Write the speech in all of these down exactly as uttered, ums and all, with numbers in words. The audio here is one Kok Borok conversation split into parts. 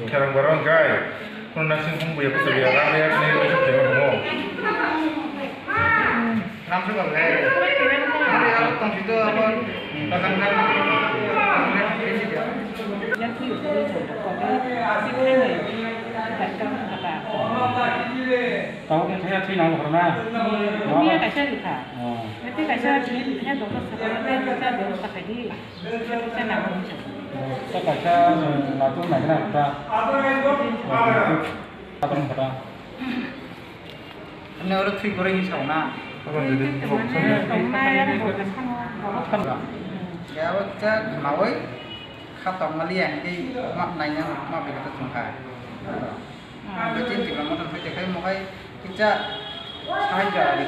Kherang barang kai, kono nasing hum buya kusa buya, rabe ya kini buya kusa buya mo. Ram se bang le. Tong situ apa? Pasang kan. Yang tu yang tu yang tu. Tao khe thaya thwi nang hor na. Miya kaisa rikha. Oh. Miya kaisa rikha, doktor sakha, kaisa doktor sakha di. Kaisa nang hor sa. Ta kaisa, eh, latung nai na ta. Latung kata. Ani oro thwi kwrwi hinwi sao na. Tong na yang doktor sakha. Ya, o cha khnawi. Kha tongmaliya hingke ma naina ma bai khe tongkha. Ang bai tin tikla motor phai tekhai mohai kisa sahai ja ri.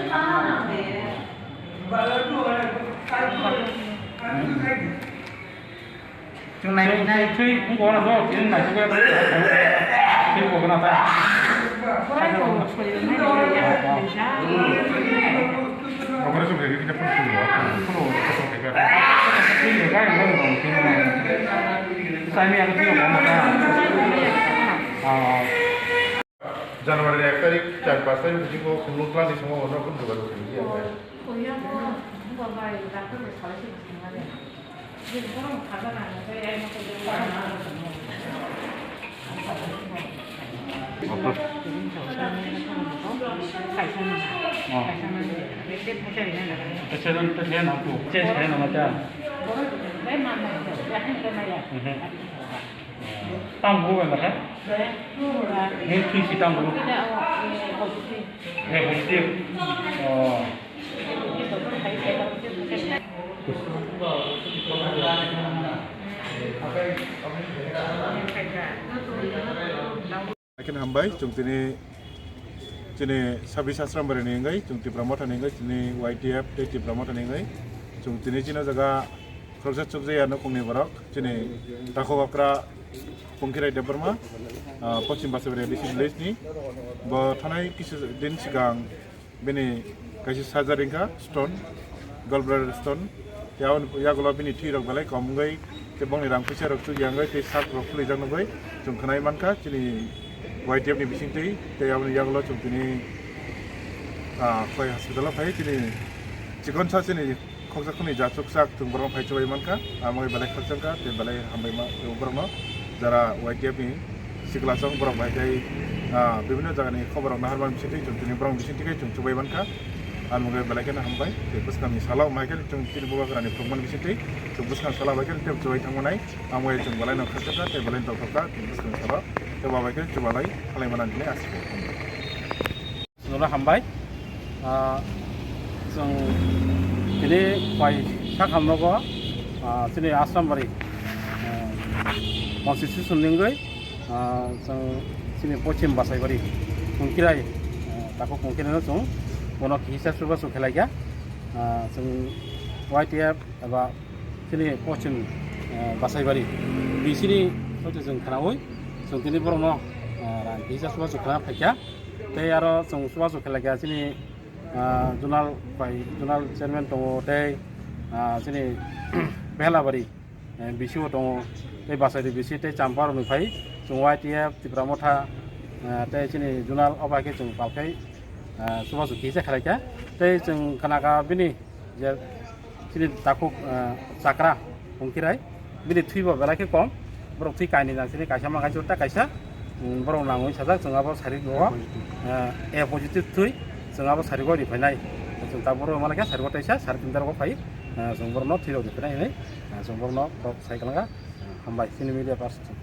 Chung nai nai. Twi, twi, wngkha na do, twi nai twi, twi wngkha na ta. Operation khe khe phone phone phone phone phone khe khe. Phone khe khe khe phone khe. Sai mi ang phone phone phone. Ah. January ek tarik, char pas tarik bisingo khumlung twlangni songmo bono phone khe khe. Tamo bai mata? Ni twi si tamo. He positive. Oh. Haikhe hambai, chwng tini chini Sabis Ashram Bari ni wngwi, chwng Tipra Motha ni wngwi, chini Y T F tei Tipra Motha ni wngwi, chwng tini chini jaga khoroksa chukjaya nokongni borok, chini takhuk okra Pongkhirai Debbarma, ah, Poschim Basaibari A D C village ni. Bo thanai kisa din swkang bini kaisa surgery wngkha, stone, gallbladder stone. Tei aboni yagulo bini thwi rok belai kom wngwi, tei bongni rang puisa rok chukya wngwi, tei sak rok khwlwijak nugwi chwng khwnai mankha chini Y T F ni bisingtwi. Tei aboni yagulo chwng tini, ah, Khwai hospital o phai chini chikonsa chini khoksa khuni ja chuksak chwng borokno phai chubai mankha, amo wngwi belai khakchangkha tei belai hambai ma borokno, jara Y T F ni sikla chwng borok bai tei, ah, bibinno jagani khobor rok naharmani bisingtwi chwng tini borok bisingtwi khe chwng chubai mankha, amo wngwi belai kheno hambai tei bwskangni salo mai khe chwng tini bubagrani phunukmani bisingtwi chwng bwskang salo bai khe tei chubai thangmanai, amo wngwi chwng belaino khakchangkha tei belaino tongthokha tini bwskangni salo tei bo bai khe chubalai halai manani hinwi aswk. Chwngno hambai. Ah, chwng tini bai sakham nogo, ah, chini Ashram Bari, ah, constitution ningwi, ah, chwng chini Poschim Basaibari Kongkhirai, ah, takhuk Kongkhirai no chwng bono kisa chubachu khelai kha. Ah, chwng Y T F eba chini Poschim, ah, Basaibari B C ni soite chwng khwnaui chwng tini borokno, ah, rang kisa chubachu khwna phaikha. Tei aro chwng chubachu khelai kha chini, ah, zonal bai zonal chairman tongo tei, ah, chini Behlabari, eh, B C o tongo tei Basaidi B C tei Champa rokni phai chwng Y T F Tipra Motha, ah, tei chini zonal o bai khe chwng palkhai, ah, chubachu kisa khelai kha. Tei chwng khna kha bini je chini takhuk, ah, chakra Kongkhirai, bini thwibo belai khe kom, borok thwi kainwi nang chini kaisa ma kaisa ta kaisa, um, borok nangwi sajak chwng abo sarik o, ah, A positive thwi chwng abo sarik o ri phainai, chwng ta borok ma lai kha sarik o teisa sari tinta rok phai, ah, chwng borokno thwi rok ri phainai hinwi, ah, chwng borokno kok sai kwlangkha, hambai chini media person.